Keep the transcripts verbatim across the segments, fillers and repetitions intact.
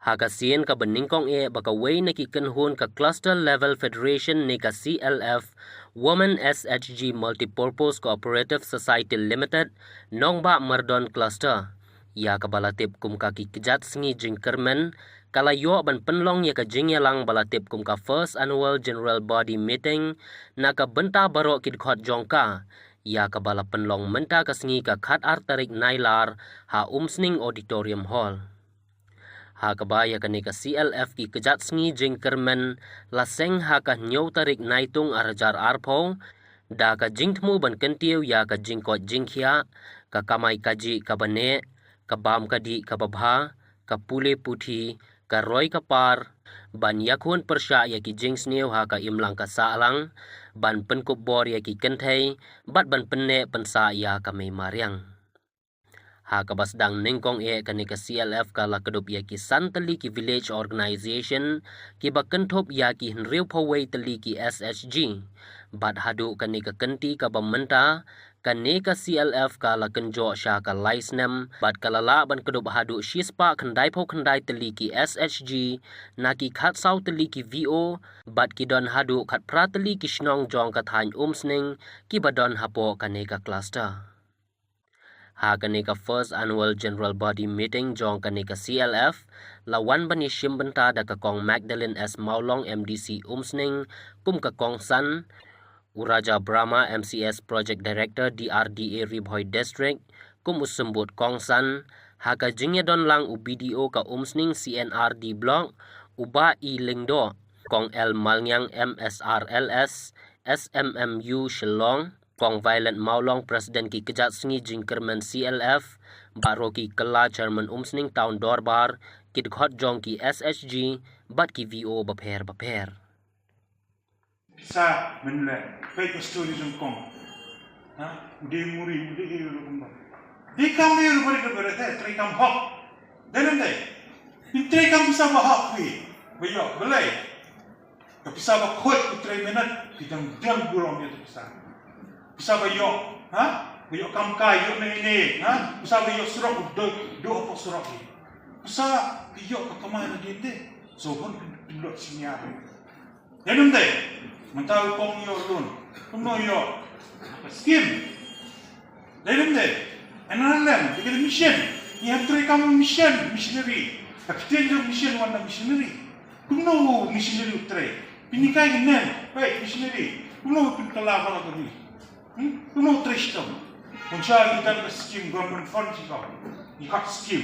Ha ka sien kaba nyngkong eh ba kawei na ki kynhun ka Cluster Level Federation ne ka C L F, Women S H G Multipurpose Cooperative Society Limited, Nongbah Myrdon Cluster, ïa kaba la tip kum ka ki kjat sngi jingkyrmen, ka la ïoh ban pynlong ïa ka jingïalang ba la tip kum ka First Annual General Body Meeting na ka bynta baroh ki dkhot jong ka, ïa kaba la pynlong mynta ka sngi ka khatar tarik Nailar ha Umsning Auditorium Hall. Ha kaba ïa kane ka C L F ki kjat sngi jingkyrmen la seng ha ka hynñiew tarik Naitung arhajar arphew, da ka jingthmu ban kyntiew ïa ka jingkoit jingkhiah, ka kamai kajih kaba neh, ka bam ka dih kaba bha, ka pule puthi, ka roi ka par, ban ïakhun pyrshah ïa ki jingsniew ha ka imlang ka sahlang, ban pynkup bor ïa ki kynthei, bad ban pynneh pynsah ïa ka mei mariang. Ha kaba sdang nyngkong eh kane ka C L F ka la kdup ïa ki san tylli ki village organization, kiba kynthup ïa ki hynriewphew wei tylli ki S H G. Bad haduh kane ka kynti kaba mynta, kane ka C L F ka la kynjoh sha ka lai snem, bad ka la lah ban kdup haduh shispah khyndaiphew khyndai tylli ki S H G, na ki khatsaw tylli ki V O, bad ki don haduh khatphra tylli ki shnong jong ka thaiñ Umsning, kiba don hapoh kane ka cluster. Ha kane ka First Annual General Body Meeting jong kane ka C L F, la wan ban ïashim bynta da ka Kong Magdalene S Mawlong, M D C Umsning, kum ka kongsan, u Raja Brahma, M C S Project Director, D R D A Ri Bhoi District, kum u symbud kongsan, ha ka jingïadon lang u B D O ka Umsning C N R D Block, u Bah E Lyngdoh, Kong L Malngiang, M S R L S, S M M U Shillong, Kong Violet Mawlong, President ki kjat sngi jingkyrmen C L F, baroh ki kylla, Chairman Umsning Town Dorbar, ki dkhot jong ki S H G, bad ki V O bapher bapher. Sa mynle, peit ka story jong kong. Ha? U dei muri, u dei ïa u kumba. Dei kam ïa u bari ka bari te, trei kam hok. Dei lem dei. Phi trei kam pisa ba hok phi. Ba ïoh, balei. Ka pisa ba khuid u trei minot, phi dang dang burom ïa ka pisa. Pisa ba ïoh, ha? Ba ïoh kam kai, ïoh ne ne, ha? Pisa ba ïoh surok, u dei, dei hapoh surok hi. Pisa ba ïoh ka kamai na dien de. So hon phi, phi lot senior. Dei lem dei, mynta u kong ïoh loan. Kumno ïoh? Ka skim. Dei lem dei, N R L M, dei ka mission. Ngi hap trei kam mission, missionary. Ka ktien jong mission wan na missionary. Kumno u missionary u trei? Pynhikai ki men, wei, missionary. Kumno u pynkylla ba la ka ri? Hmm? Kumno u trei shitom? Mynta ngi don ka skim, government fund shi ko. Ngi hap skim.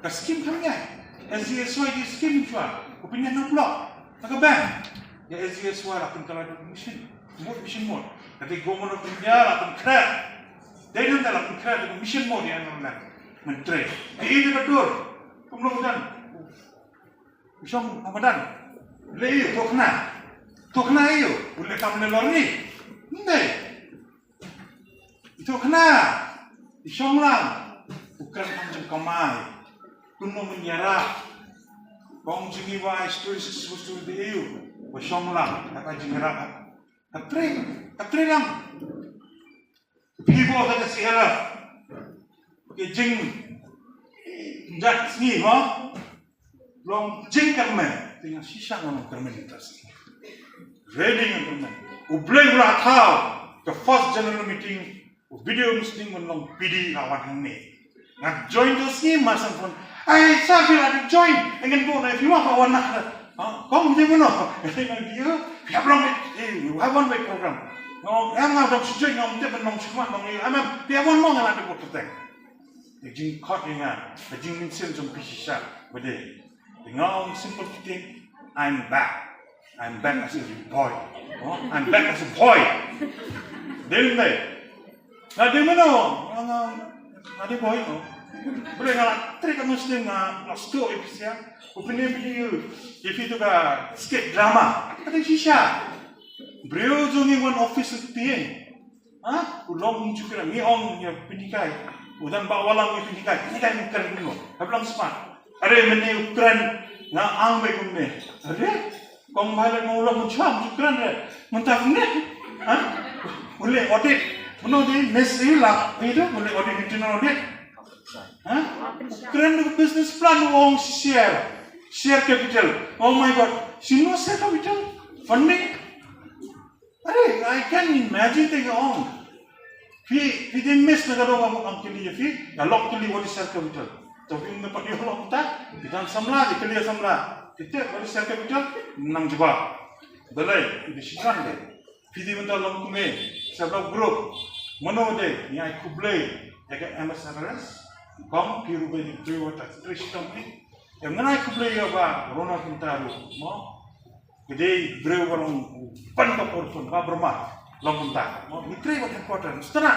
Ka skim kam ïa. S G S Y ki skim mynta. Ko pynïaid na block. Na ka bank. Ïa S G S Y la pynkylla da mission. Mut mission mut. Ka dei government of India la pynkhreh. Dei nang da la pynkhreh da mission mut ïa nang nang. Mynta. Ka ïa ka dur. Kumno u don. U shong ha madan. Leh ïa u, to khana. To khana ïa u. U leh kam leh lorni. Ym dei. I to khana. I shong lang. U kren kam jong kamai. Kumno men ïarap. Kong jong ngi ba i sdang i sdang i sdang ïa u. Ba shong lang. Kata jingïarap. Ka trei. Ka trei lang. Phi bor ha ka C L F. Ka jingkjat sngi, ha? Long jingkyrmen. Te nga shisha nga long kyrmen mynta sngi. Ready nga kyrmen. U Blei u la thaw. Ka first general meeting. U B D O Umsning, ngan long P D ha wan hangne. Nga join to sngi, ma san phone. Ai, sa phi la join. Ngan bor na phi, ma ka wan na. Ha, kong, phi mano? Phi na video, phi hap long, eh, phi hap wan wei program. No, em nga dang shu join, ngam tip ban long shu wan long, eh, em, em, phi hap wan mo nga la dep bor kyrteng. Ka jingkhot ïa nga, ka jingmynsiem jong phi shisha, ba dei. Nga ong simple thing, I'm back. I'm back as a boy. Oh, I'm back as a boy. Dei lem dei. Nga dei mano, nga, nga, nga dei boy, oh. Balei nga la trei ka Muslim, nga la sdang ïa phi sha. U pyni phi ïa phi tu ka skit drama. Ka dei shisha. Briew jong ngi wan office tieng. Ha? U long um ju kren, ngi ong ïa pynhikai. U dang ba wallam ïa pynhikai, pynhikai ngi kren kumno. Hap long smart. Are mynne u kren, nga ang bai kumne. Are? Kong Violet, nga u long um ju, um ju kren re. Mynta kumne. Ha? U leh audit. Mano dei, mes ïa la. Ïa tu, u leh audit, internal audit. Ha? U kren da business plan u ong shisha. Share capital. Oh my God. Sino share capital? Funding? Are, I can imagine the ong. Phi, phi dei miss na ka dong am, am kylli ïa phi, ïa lok kylli what is share capital. To phi na pat ïa lok ta, phi dang samla, phi kylli samla. Phi te what is share capital? Nang jubab. Balei, phi dei shipang dei. Phi dei mynta long kumne, self help group. Mano dei, ngi ai khublei ïa ka M S R S. Kong phi ruh ba ni briew ta trei shitom ni. Ïa ngan ai khublei ïa ba Rona kumta ruh. Mo. Ka dei briew ba long ban ka por pun ba Burma long kumta. Mo, ngi trei ba headquarter. Stana.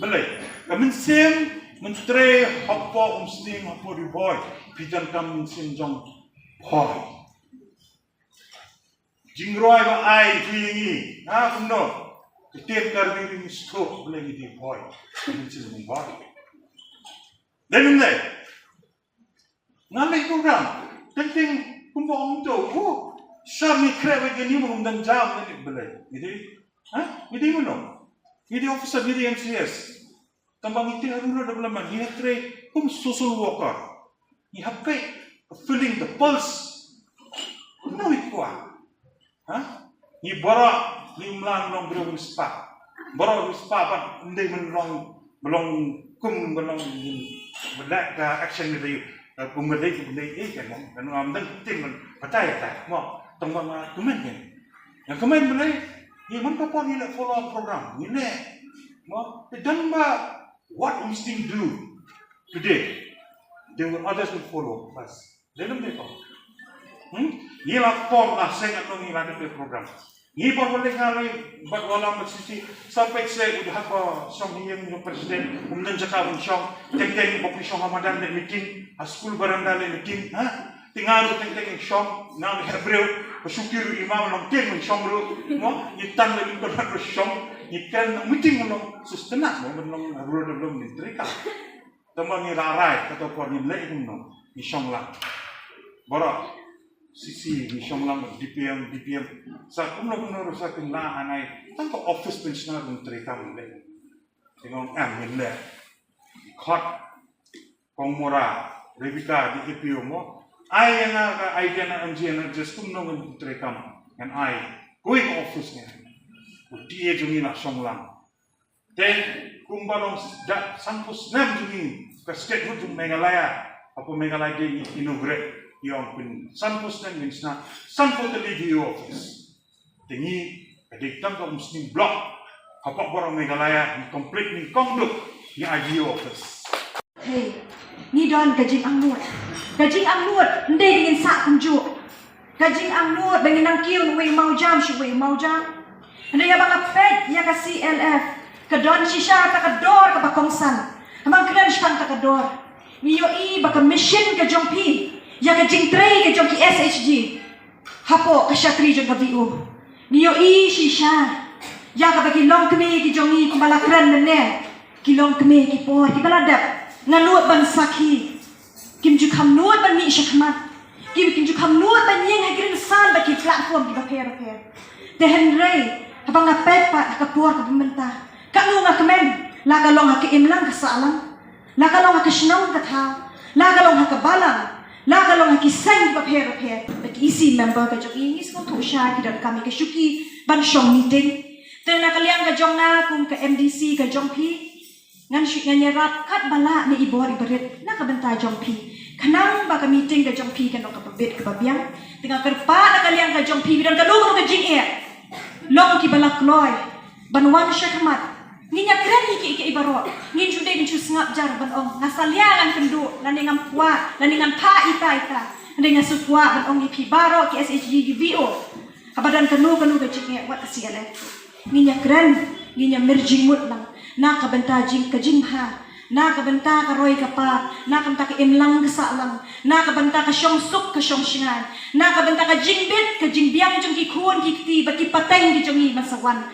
Balei. Ka mynsiem, mynsiem trei hapoh Umsning hapoh Ri Bhoi. Phi donkam mynsiem jong Bhoi. Jingroi ba ai phi ïa ngi. Ha, kumno? Ktien Karbi ring stroke, balei ngi dei Bhoi. Ngi dei Bhoi. Dei ne em dei? Nga leh program. Teng teng kumba ong to. Oh, sa ngi khreh ba ngi ni mung dang jam ne balei. Ngi dei. Ha? Ngi dei mano? Ngi dei officer, ngi dei M C S. Tang ba ngi te ha rural development, ngi ha trei kum social worker. Ngi hap peit ka feeling, the pulse. Kumno i kwah. Ha? Ngi baroh, ngi mlan long briew riewspah. Baroh riewspah pat ym dei ban long, ban long kum, ban long, ban leh ka action ni dei. Kum ban dei, kum ban dei, eh, kan long, kan long, am dang tim ban batai, batai. Mo, tang ba nga kmen kan. Nga kmen balei, ngi man ka por ngi leh follow up program, ngi leh. Mo, te dang ba what Umsning do today, they will, others will follow us. Dei ne em dei ko. Hmm? Ngi la por la seng atno ngi la dep program. Ngi por balik nga lei bad Wahlang bad Siti, sa peit se u dei ha ka shong hi ïing u president, um don jaka ban shong, teng teng bok ngi shong ha madan leh meeting, ha school veranda leh meeting, ha? Te nga ruh teng teng shong, nga ruh heh briew, ka shuki ruh i ma long teng ban shong ruh, mo, ngi tan leh lim ka ban shong, ngi kren meeting long, sustenna mo, ban long ruh da long ngi trei ka. Tang ba ngi la rai, kato por ngi leh kumno, ngi shong lang. Baroh, C C, ngi shong lang, D P M, D P M. Sa kumno kumno ruh sa kin la anai, tang ka office pensioner ruh trei kam leh. Te nga ong em ngi leh. Khot, Kong Mora, Rebecca, D P O mo. Ai ïa nga ka idea na M G N R G S kumno ngan trei kam. Ngan ai. Kawei ka office ngan. Ku T A jong ngi la shong lang. Te kumba long da sanphew snem jong ngi ka statehood jong Meghalaya. Hapoh Meghalaya de ngi inaugurate ïa ong pyn sanphew snem ngin sna sanphew tylli D O office. Te ngi ka dei tang ka Umsning block. Hapoh baroh Meghalaya ngi complete ngi kong duk ngi ai D O office. Hei, ngi don ka jingangnud. Ka jingangnud, ym dei ba ngin sah kumjuh. Ka jingangnud ba ngin nang kiew na uwei u mawjam sha uwei u mawjam. Hynrei haba nga peit ïa ka C L F, ka don shisha ta ka dor kaba kongsan. Haba nga kren shaphang ta ka dor, ngi ïohi ba ka mission ka jong phi ïa ka jingtrei ka jong ki S H G hapoh ka shatri jong ka V O. Ngi ïohi shisha ïa kaba ki longkmie ki jong ngi kiba la kren mynne. Ki longkmie ki por kiba la dep, nga nud ban sakhi. Kim ju kham nud ban mih shakhmat. Kim, kim ju kham nud ban ïeng ha ki rynsan bad ki platform kiba pher bapher. Te hynrei haba nga peit pat ha ka por kaba mynta, katno nga kmen, la ka long ha ka imlang ka sahlang, la ka long ha ka shnong ka thaw, la ka long ha ka balang, la ka long ha ki seng kiba pher bapher. Bad ki E C member ka jong ngi, ngi sngewthuh shai ki donkam ïa ka shuki ban shong meeting. Te na ka liang ka jong nga kum ka M D C ka jong phi, ngan shu, ngan ïarap katba lah na i bor i barit na ka bynta jong phi. Khnang ba ka meeting ka jong phi kan long kaba bit kaba biang. Te nga kyrpad na ka liang ka jong phi, phi don kano kano ka jingeh, long kiba la kloi ban wan shakhmat. Ngin ïakren hi kiei kiei baroh. Ngin shu dei ban shu sngap jar ban ong nga salia ngan kynduh, lane ngam kwah, lane ngan phah ita ita. Hynrei nga shu kwah ban ong ïa phi baroh ki S H G ki V O, haba don kano kano ka jingeh, wat ka C L F, ngin ïakren, ngin ïa mir jingmut lang na ka bynta jing, ka jingbha, na ka bynta ka roi ka par, na ka bynta ka imlang ka sahlang, na ka bynta ka shong suk ka shong shngaiñ, na ka bynta ka jingbit ka jingbiang jong ki khun ki kti bad ki pateng ki jong ngi ban sa wan.